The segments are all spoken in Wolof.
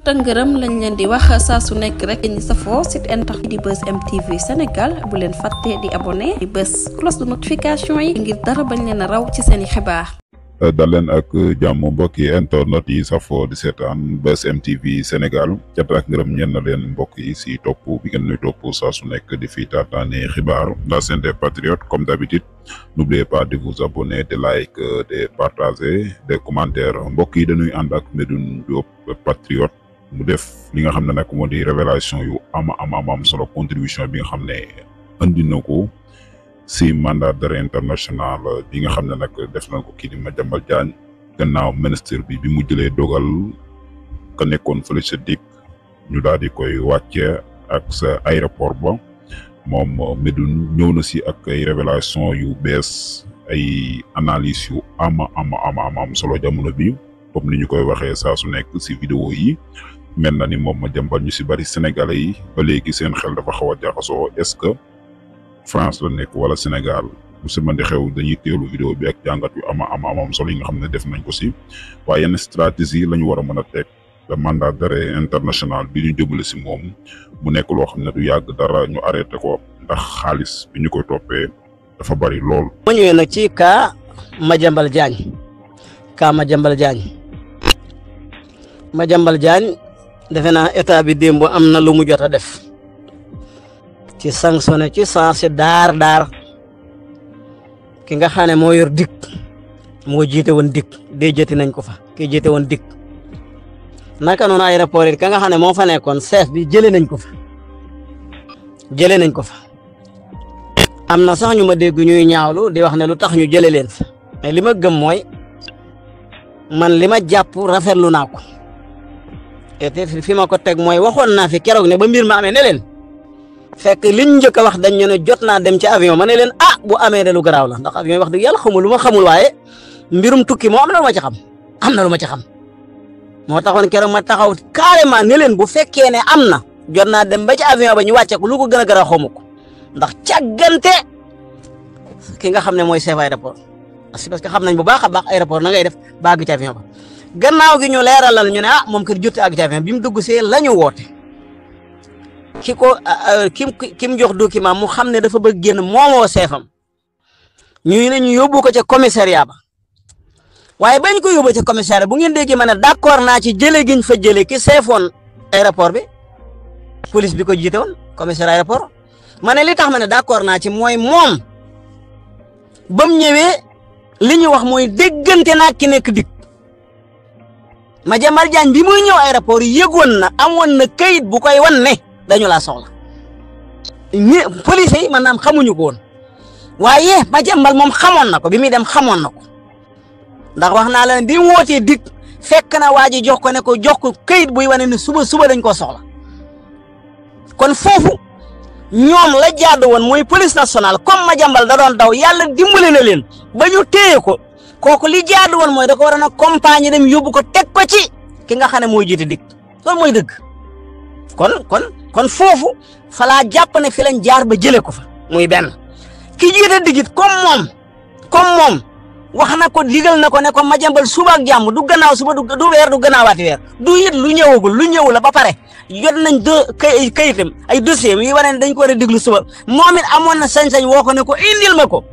tëngërëm lañ leen di wax saa su nekk rek ñi safoo site internet di Buzz M TV Sénégal bu leen fàtte di abonné di bës cloche de notification yi ngir dara bañ leen a raw ci seeni xibaar. dal leen ak jàmm mbokki internet yi safoo di seetaan Buzz M TV Sénégal cant ak ngërëm ñeen na leen mbokk yi si topp bi ngeen ñuy topp saa su nekk di fi taataane xibaar la chaîne des patriotes comme d'habitude n'oubliez pas de vous abonner de like de partager des commentaires mbokk yi dañuy ànd ak Medoune Diop patriote mu def li nga xam ne nag moo di révélation yu am solo contribution bi nga xam ne andi na ko si mandat d'arrêt international bi nga xam ne nag def nañ ko kii di Madiambal Diagne gannaaw ministre bi mu jëlee dogal ka nekkoon fële sa DIC ñu daal di koy wàcce ak sa aéroport ba moom Medoune ñëw na si ak ay révélation yu bees ay analyse yu am solo jamono bi comme ni ñu koy waxee saa su nekk si vidéo yi mel na ni moom Madiambal ñu si bari sénégalais yi ba léegi seen xel dafa xaw a jaxasoo est-ce que France la nekk wala Sénégal bu si mën di xew dañuy teelu vidéo bi ak jàngat yu am solo yi nga xam ne def nañ ko si waaye yenn stratégie la ñu war a mën a teg le mandat d'arrêt international bi ñu jëmale si moom mu nekk loo xam ne du yàgg dara ñu arrêté ko ndax xaalis bi ñu koy toppee dafa bari lool. ma ñëwee nag ci cas Madiambal Diagne Madiambal Diagne defe naa état bi démb am na lu mu jot a def ci sanctionné ci sensé daar ki nga xam ne moo yor DIC moo jiite woon DIC déjati nañ ko fa ki jiite woon DIC naka noonu aéroport it ka nga xam ne moo fa nekkoon chef bi jëlee nañ ko fa am na sax ñu ma dégg ñuy ñaawlu di wax ne lu tax ñu jëlee leen fa mais li ma gëm mooy man li ma jàpp rafetlu naa ko te fi ma ko teg mooy waxoon naa fi keroog ne ba mbir ma amee ne leen fekk liñ njëkk a wax dañ ñu ne jot naa dem ci avion ma ne leen bu amee de lu garaaw la ndax avion yi wax dëgg yàlla xamul lu ma xamul waaye mbirum tukki moo am na lu ma ci xam moo taxoon keroog ma taxaw carrément ne leen bu fekkee ne am na jot naa dem ba ci avion ba ñu wàcce ko lu ko gën a garaaw xamu ko ndax càggante ki nga xam ne mooy chef aéroport parce que xam nañ bu baax a baax aéroport na ngay def ba àgg ci avion ba gannaaw gi ñu leeralal ñu ne moom kër jotti àgg ci avion bi mu dugg see la ñu woote ki mu jox document mu xam ne dafa bëgg génn moomoo seefam ñu ne ñu yóbbu ko ca commissariat ba waaye bañ ko yóbbu ca commissariat bu ngeen déggee ma ne d'accord naa ci jële giñ fa jële ki seefoon aéroport bi police bi ko jiite woon commissariat aéroport ma ne li tax ma ne d'accord naa ci mooy moom ba mu ñëwee li ñu wax mooy déggante naa ki nekk DIC Madiambal Diagne bi muy ñëw aéroport yëgoon na amoon na kayit bu koy wan ne dañu laa soxla police yi maanaam xamuñu ko woon waaye Madiambal moom xamoon na ko bi muy dem xamoon na ko ndax wax naa la ne bi mu wootee DIC fekk na waa ji jox ko kayit buy wane ne suba dañ koo soxla kon foofu ñoom la jaadu woon mooy police nationale comme Madiambal da doon daw yàlla dimbale na leen ba ñu téye ko kooku li jaadu woon mooy da ko war a compagnie dem yóbbu ko teg ko ci ki nga xam ne mooy jiite DIC loolu mooy dëgg kon foofu fa laa jàpp ne fi lañ jaar ba jëlee ko fa muy benn ki jiite DIC it comme moom wax na ko digal na ko ne ko Madiambal suba ak jàmm du gannaaw suba du weer du gannaawaati weer du it lu ñëw la ba pare jot nañ kayitam ay dossier yi wane ne dañ ko war a diglu suba moom it amoon na sañ-sañ woo ko ne ko indil ma ko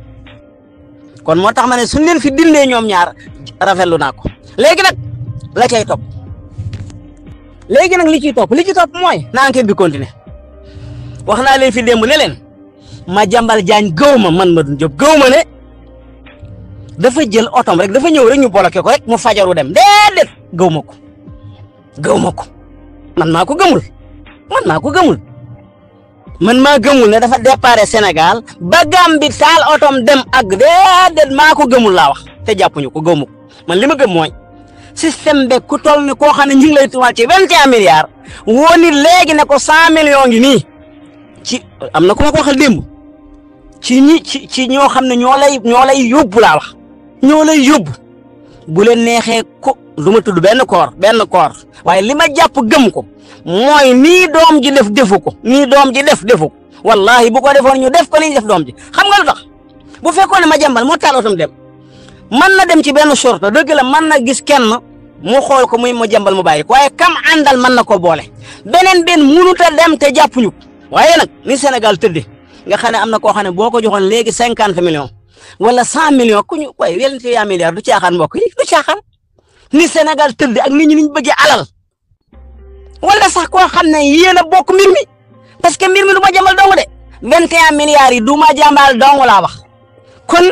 kon moo tax ma ne suñ leen fi dindee ñoom ñaar rafetlu naa ko léegi nag la cay topp li ciy topp mooy na enquête bi continuer wax naa leen fi démb ne leen Madiambal Diagne gëw ma man Medoune Diop gëw ma ne dafa jël otom rek dafa ñëw rek ñu bloqué ko rek mu fajaru dem déedéet gëw ma ko man maa ko gëmul ne dafa déparé Sénégal ba Gambie taal otom dem ak déedéet maa ko gëmul laa wax te jàppuñu ko gëw ma ko man li ma gëm mooy système be ku toll ni koo xam ne ñu ngi lay tuumal ci 21 milliards woo nit léegi ne ko 100 millions ngi nii ci am na ku ma ko waxal démb ci ñoo xam ne ñoo lay yóbbu laa wax ñoo lay yóbbu bu leen neexee ko du ma tudd benn koor waaye li ma jàpp gëm ko mooy nii doom ji defu ko wallahi bu ko defoon ñu def ko li ñu def doom ji xam nga lu tax bu fekkoon ne Madiambal moo taal otom dem man na dem ci benn sorte dëgg la man na gis kenn mu xool ko muy mu jàmbal mu bàyyi ko waaye kam àndal mën na ko boole beneen mënut a dem te jàppuñu waaye nag ni Sénégal tëddee nga xam ne am na koo xam ne boo ko joxoon léegi 50 millions wala 100 millions ku ñu waaye welante yaa milliard du caaxaan mbokk yi du caaxaan ni Sénégal tëdd ak nit ñi niñ bëggee alal wala sax koo xam ne yéen a bokk mbir mi parce que mbir mi du ma jàmbal dong de 21 milliards yi du ma jàmbal dong laa wax kon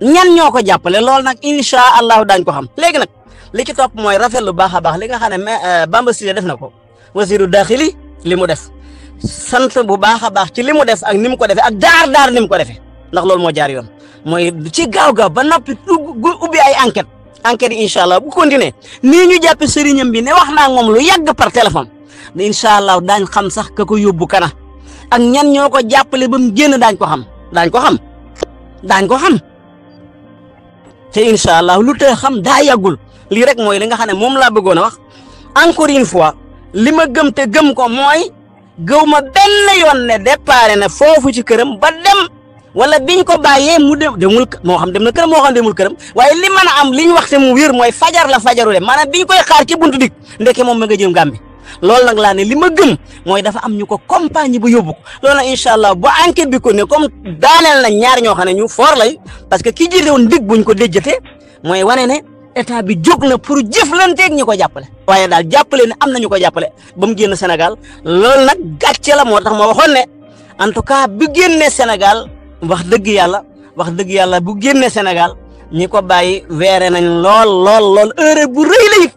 ñan ñoo ko jàppale loolu nag incha allahu daañ ko xam léegi nag li ci topp mooy rafetlu baax a baax li nga xam ne Bamba Cissé def na ko wasiru daaxili li mu def sant bu baax a baax ci li mu def ak ni mu ko defee ak daar ni mu ko defee ndax loolu moo jaar yoon mooy ci gaaw ba noppi ubbi ay enquête yi incha allah bu continuer nii ñu jàppe sëriñam bi ne wax naa moom lu yàgg par téléphone incha allah daañ xam sax ka ko yóbbu kana ak ñan ñoo ko jàppale ba mu génn daañ ko xam te incha allah lu tee xam daa yàggul lii rek mooy li nga xam ne moom laa bëggoon a wax encore une fois li ma gëm te gëm ko mooy gëw ma benn yoon ne déparé na foofu ci këram ba dem wala biñ ko bàyyee mu demul moo xam dem na këram moo xam demul këram waaye li mën a am li ñu wax te mu wér mooy fajar la fajaru dem maanaam biñ koy xaar ci buntu dik ndeke moom ma nga jëm Gàmbi loolu nag laa ne li ma gëm mooy dafa am ñu ko compagnie bu yóbbu ko loolu nag incha allah bu enquête bi ko ne comme daaneel na ñaar ñoo xam ne ñu fort lay parce que ki jiite woon dig buñ ko déjjatee mooy wane ne état bi jóg na pour jëflanteeg ñi ko jàppale waaye daal jàppale ne am na ñu ko jàppale ba mu génn Sénégal loolu nag gàcce la moo tax ma waxoon ne en tout cas bu génnee Sénégal wax dëgg yàlla bu génnee Sénégal ñi ko bàyyi weere nañ lool erreur bu rëy la it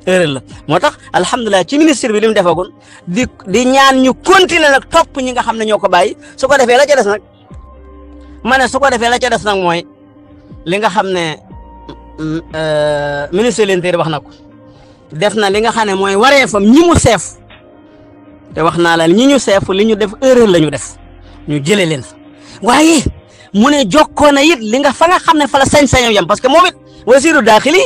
erreur la moo tax alhamdulilah ci ministre bi li mu defagun di ñaan ñu continuer nag topp ñi nga xam ne ñoo ko bàyyi su ko defee la ca des nag mooy li nga xam ne ministre de l'Intérieur wax na ko def na li nga xam ne mooy wareefam ñi mu seef te wax naa la ñi ñu seef li ñu def erreur la ñu def ñu jëlee leen fa waaye mu ne jokkoo na it li nga fa nga xam ne fa la sañ-sañam yam parce que moom it wasiru daaxili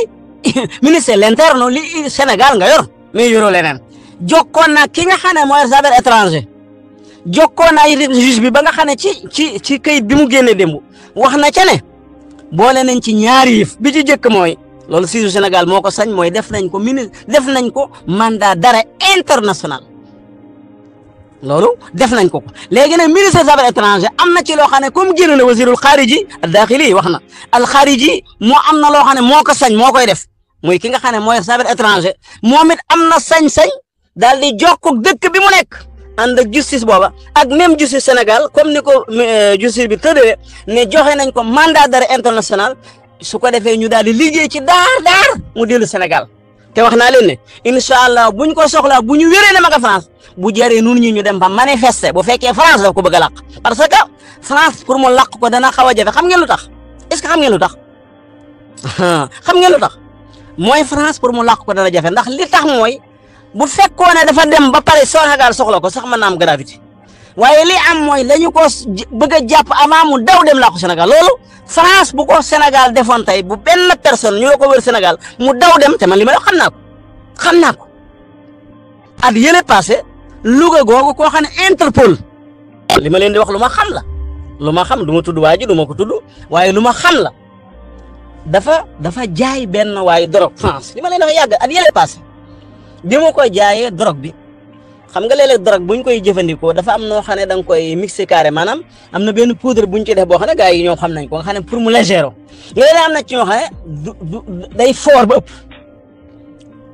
ministre de l'Intérieur li Sénégal nga yor mais yoroo leneen jokkoon na ki nga xam ne mooy affaires étrangères jokkoon na it juge bi ba nga xam ne ci kayit bi mu génnee démb wax na ca ne boole nañ ci ñaari yëf bi ci jëkk mooy loolu siisu Sénégal moo ko sañ mooy def nañ ko mandat d'arrêt international loolu def nañ ko léegi nag ministre des affaires étrangères am na ci loo xam ne comme génn na wasirul xaariji daaxili wax na al xaariji moo am na loo xam ne moo ko sañ moo koy def muy ki nga xam ne mooy affaires étrangères moom it am na sañ-sañ daal di jokkoog dëkk bi mu nekk ànd ak justice booba ak même justice Sénégal comme ni ko justice bi tëddee ne joxe nañ ko mandat d'arrêt international su ko defee ñu daal di liggéey ci daar mu dellu Sénégal te wax naa leen ne incha allah buñ ko soxlaa bu ñu wéree ne ma nga France bu jaree nun ñu dem ba manifester bu fekkee France daf ko bëgg a làq parce que France pour mu làq ko dana xaw a jafe xam ngeen lu tax est-ce que xam ngeen lu tax mooy France pour mu làq ko dana jafe ndax li tax mooy bu fekkoon ne dafa dem ba pare Sénégal soxla ko sax mën na am gravité waaye li am mooy lañu ko bëgg a jàpp avant mu daw dem làqu Sénégal loolu France bu ko Sénégal defoon tey bu benn personne ñu la ko wër Sénégal mu daw dem te man li may wax xam naa ko at yële passé Louga googu koo xam ne Interpol li ma leen di wax lu ma xam du ma tudd waa ji du ma ko tudd waaye lu ma xam la dafa jaay benn waaye drogue France li ma leen di wax yàgg at yële passé bi ma koy jaayee drogue bi xam nga léeg-léeg drogue buñ koy jëfandikoo dafa am noo xam ne da nga koy mixé carré maanaam am na benn poudre buñ ci def boo xam ne gars yi ñoo xam nañ ko nga xam ne pour mu légéro léeg-léeg am na ci ñoo xam ne day fort ba ëpp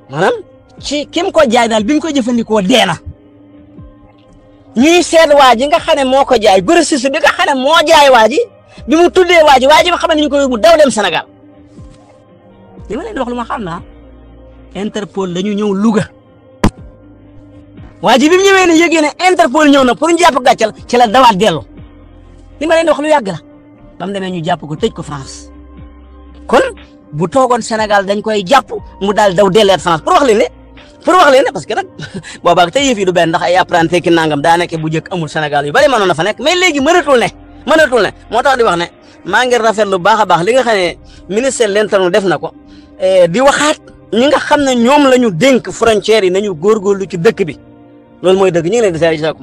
maanaam ci kim ko jaay daal bi mu koy jëfandikoo dee na ñuy seet waa ji nga xam ne moo ko jaay grossiste bi nga xam ne moo jaay waa ji bi mu tuddee waa ji ba xam ne ñu ko yóbbu daw dem Sénégal li ma leen di wax lu ma xam la Interpol dañu ñëw Louga waa ji bi mu ñëwee ne yëgee ne Interpol ñëw na pour ñu jàpp gàccal ci la dawaat dellu li ma leen di wax lu yàgg la ba mu demee ñu jàpp ko tëj ko France kon bu toogoon Sénégal dañ koy jàpp mu daal daw delleet France pour wax leen ne parce que nag boobaag tey yëf yi du benn ndax ay apprenti ki nangam daa nekk bu njëkk amul Sénégal yu bari mënoon na fa nekk mais léegi mënatul ne moo tax di wax ne maa ngi rafetlu baax a baax li nga xam ne ministère de l'Intérieur def na ko di waxaat ñi nga xam ne ñoom la ñu dénk frontières yi nañu góorgóorlu ci dëkk bi loolu mooy dëgg ñu ngi leen di saa